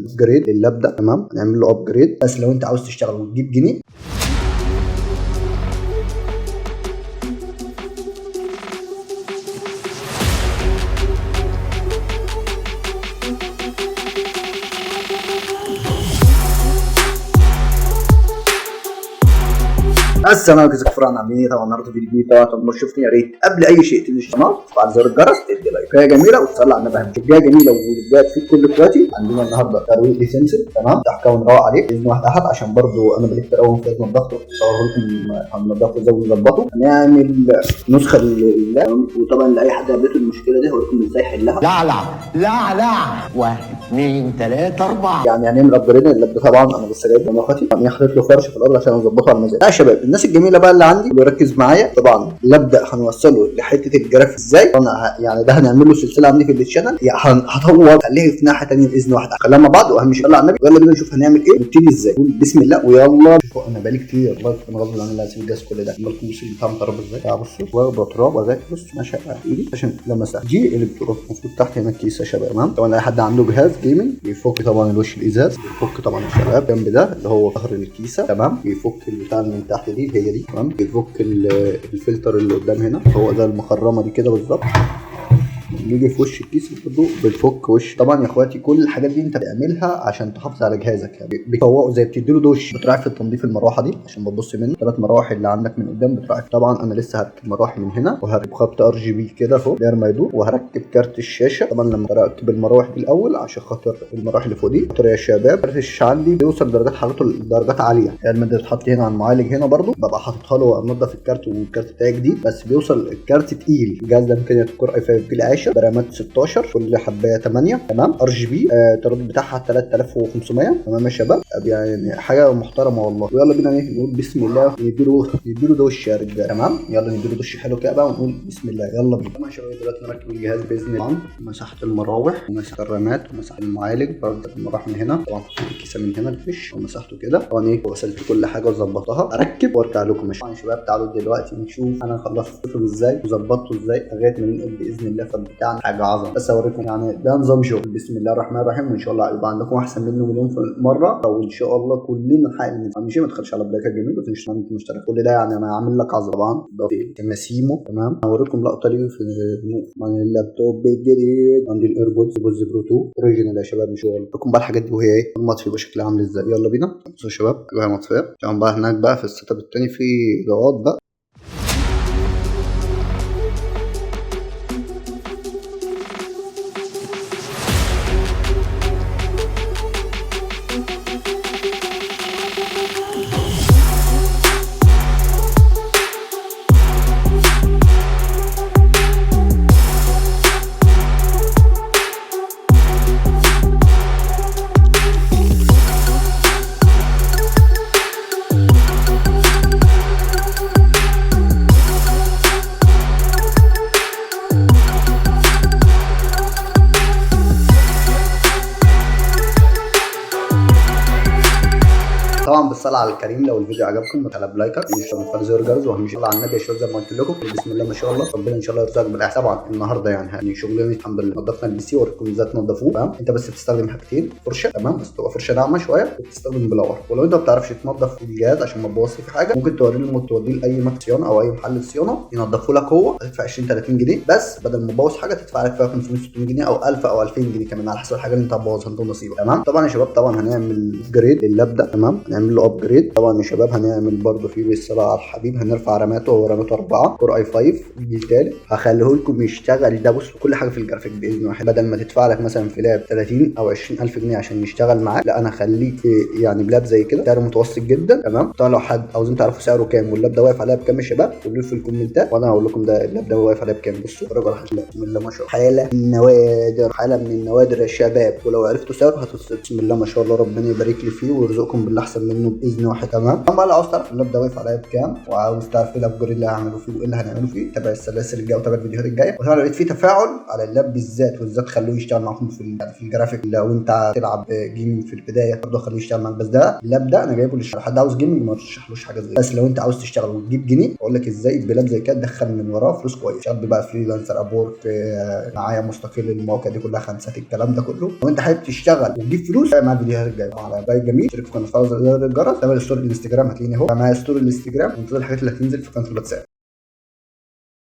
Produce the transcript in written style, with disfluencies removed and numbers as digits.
upgrade لل lap ده، تمام؟ هنعمل له upgrade. بس لو انت عاوز تشتغل وتجيب جنيه السلام عليكم، ازيكم فرعنا عاملين ايه؟ طبعا النهارده فيديو جديد. طبعا لو شفتني يا ريت قبل اي شيء تنزل القناة، تفعل زر الجرس، تدي like يا جميلة، وتصلي على النبي. فيديو جميلة وفيديوهات في كل اخواتي. عندنا النهارده ترويق لسنسل، تمام؟ تحكوا ونروق عليه باذن واحد احد، عشان برضو انا بقالي كتير قوي في نضفته، اصوره لكم هننضفه ازاي ونظبطه. هنعمل نسخه لله، وطبعا لاي حد قابلته المشكلة دي هوريكم ازاي يحلها. لا لا لا لا، 1 2 3 4. يعني هنعمل upgrade لل lap. طبعا انا لسه جايب من اخواتي، انا حاطط له فرش في الارض عشان اظبطه على المزاج. يا شباب الناس الجميلة بقى اللي عندي اللي ركز معايا، طبعا ال lap ده هنوصله لحته الجراف ازاي. انا يعني ده هنعمل له سلسلة عندي في ال channel، يعني هطور خليه في ناحية ثانية باذن واحدة، خلينا مع بعض. واهم شيء يلا على النبي، يلا بينا نشوف هنعمل ايه ونبتدي ازاي. قول بسم الله ويلا. شوفوا انا بقالي كتير والله انا غصب عني لازم الجهاز كل ده. بالكم بصوا بتاع متربى ازاي، تعالوا بصوا واخد تراب وزي بص ماشي على ايدي عشان لما دي اللي بتبقى المفروض تحت هنا الكيسة يا شباب، تمام؟ طبعا اي حد عنده جهاز gaming بيفك طبعا الوش الازاز، بيفك طبعا الشباب جنب ده اللي هو ظهر الكيسة، تمام؟ بيفك البتاع اللي من تحت دي هي دي، تمام؟ بيفك الفلتر اللي قدام هنا، هو ده المخرمه دي كده بالظبط. نيجي في وش الكيس برضه بنفك وش. طبعا يا اخواتي كل الحاجات دي انت بتعملها عشان تحافظ على جهازك، يعني بتفوقه زي بتديله دش، بتراعي في التنظيف المروحة دي عشان ما تبص منه. 3 مراوح اللي عندك من قدام بتراعي. طبعا انا لسه هركب مراوح من هنا، وهركب خط RGB كده اهو داير ما يدور، وهركب كارت الشاشة. طبعا لما اركب المراوح دي الاول عشان خاطر المراوح اللي فوق دي، خاطر يا شباب كارت الشاشة عندي بيوصل درجات حرارته لدرجات عالية، يعني المادة بتتحط هنا على المعالج هنا برضه ببقى حاططها له انضف الكارت، والكارت بتاعي جديد بس بيوصل الكارت تقيل. الجهاز ده امكانياته Core i5 جيل 10، رامات 16، كل حبايه 8، تمام؟ RGB، التردد بتاعها 3500، تمام يا شباب؟ يعني حاجة محترمه والله. ويلا بينا ايه نقول بسم الله، نديله دش يا رجاله، تمام؟ يلا نديله دش حلو كده بقى ونقول بسم الله، يلا بينا. تمام يا شباب، دلوقتي نركب الجهاز باذن الله. مسحت المراوح ومسحت الرامات ومسحت المعالج، برضه المراوح من هنا، طبعا حطيت الكيسة من هنا الفيش ومسحته كده، طبعا ايه وغسلت كل حاجة وظبطتها. اركب وارجع لكم. يا شباب تعالوا دلوقتي نشوف انا خلصته ازاي وظبطته ازاي لغاية ما ننقل باذن الله فبتاعنا حاجة عظمه. بس اوريكم يعني ده نظام شغل. بسم الله الرحمن الرحيم، وان شاء الله يبقى عندكم احسن منه مليون في مرة، وان شاء الله كلنا نحقق اللي ماشي. ما تخافش على بلاك الجميل وتنسى انت مشترك كل ده، يعني انا عامل لك عظمه. طبعا ده مسيمو، تمام؟ هوريكم لقطة ليه في عن اللابتوب الجديد. عندي ال AirPods Pro 2 original يا شباب، مش هقول لكم بقى الحاجات دي وهي ايه المطفي يبقى شكلها عامل ازاي. يلا بينا. بصوا يا شباب وهي مطفيه، تمام؟ بقى هناك بقى في ال setup التاني في اضاءات بقى. طبعا بالصلاة على الكريم. لو الفيديو عجبكم على بلايكك وتفعلوا زر الجرس، واهم شيء على النبي يا شباب زي ما قلت لكم. بسم الله ما شاء الله، ربنا ان شاء الله يرزقك بالاحسن. طبعا النهارده يعني شغلنا الحمد لله، نظفنا ال PC ووريكم ازاي تنضفوه، تمام؟ انت بس بتستخدم حاجتين، فرشه، تمام؟ بس تبقى فرشه ناعمة شوية، وبتستخدم blower. ولو انت ما بتعرفش تنظف الجهاز عشان ما تبوظش في حاجة، ممكن توريه له توديه لاي مكتب صيانة او اي محل صيانة ينضفه لك، هو هتدفع 20 30 جنيه بس، بدل ما تبوظ حاجة تدفع لك فيها 500 600 جنيه او 1000 او 2000 جنيه كمان على حسب الحاجة اللي انت هتبوظها انت ونصيبك، تمام؟ طبعا يا شباب طبعا هنعمل upgrade لل lap ده، تمام؟ هنعمل له upgrade. طبعا يا شباب هنعمل برضه فيه بالصلاة على الحبيب، هنرفع راماته، هو راماته 4 Core i5 جيل ثالث، هخليه لكم يشتغل ده. بص كل حاجة في الجرافيك باذن واحد، بدل ما تدفع لك مثلا في lap 30 او 20000 جنيه عشان يشتغل معاك، لا انا هخليك في يعني ب lap زي كده سعره متوسط جدا، تمام؟ طبعا لو حد عاوزين تعرفوا سعره كام وال lap ده واقف عليها بكام يا شباب، قولوا لي في الكومنتات وانا هقول لكم ده ال lap ده واقف عليها بكام. بصوا اتفرجوا على الحاجة، بسم الله ما شاء الله، حاله من النوادر، حاله من النوادر يا شباب. ولو عرفتوا سعره هتتصدموا. بسم الله ما شاء الله، ربنا يبارك لي فيه ويرزقكم باللي احسن منه باذن واحد. تمام. اما لو عاوز تعرف اللاب ده واقف عليا بكام، وعاوز تعرف ايه ال upgrade اللي هعمله فيه وايه اللي هنعمله فيه، تابع السلاسل الجاية وتابع الفيديوهات الجاية. وطبعا لو لقيت فيه تفاعل على اللاب بالذات والذات خلوه يشتغل معاكم في الجرافيك، لو انت تلعب gaming في البداية برضه خليه يشتغل معاك. بس ده اللاب ده انا جايبه للشغل، حد عاوز gaming ما ترشحلوش حاجة زي، بس لو انت عاوز تشتغل وتجيب جنيه اقول لك ازاي بلاب زي كده تدخل من وراه فلوس كويس. شغال بقى freelancer، Upwork، معايا مستقل، المواقع دي كلها، خمسات، الكلام ده كله. لو انت حابب تشتغل وتجيب فلوس مع الفيديوهات الجاية على باي جميل، اشترك في قناة، فعل زر الجرس، تابع ال story الانستجرام هتلاقيني اهو معايا story الانستجرام، وانتظر الحاجات اللي هتنزل في قناة الواتساب.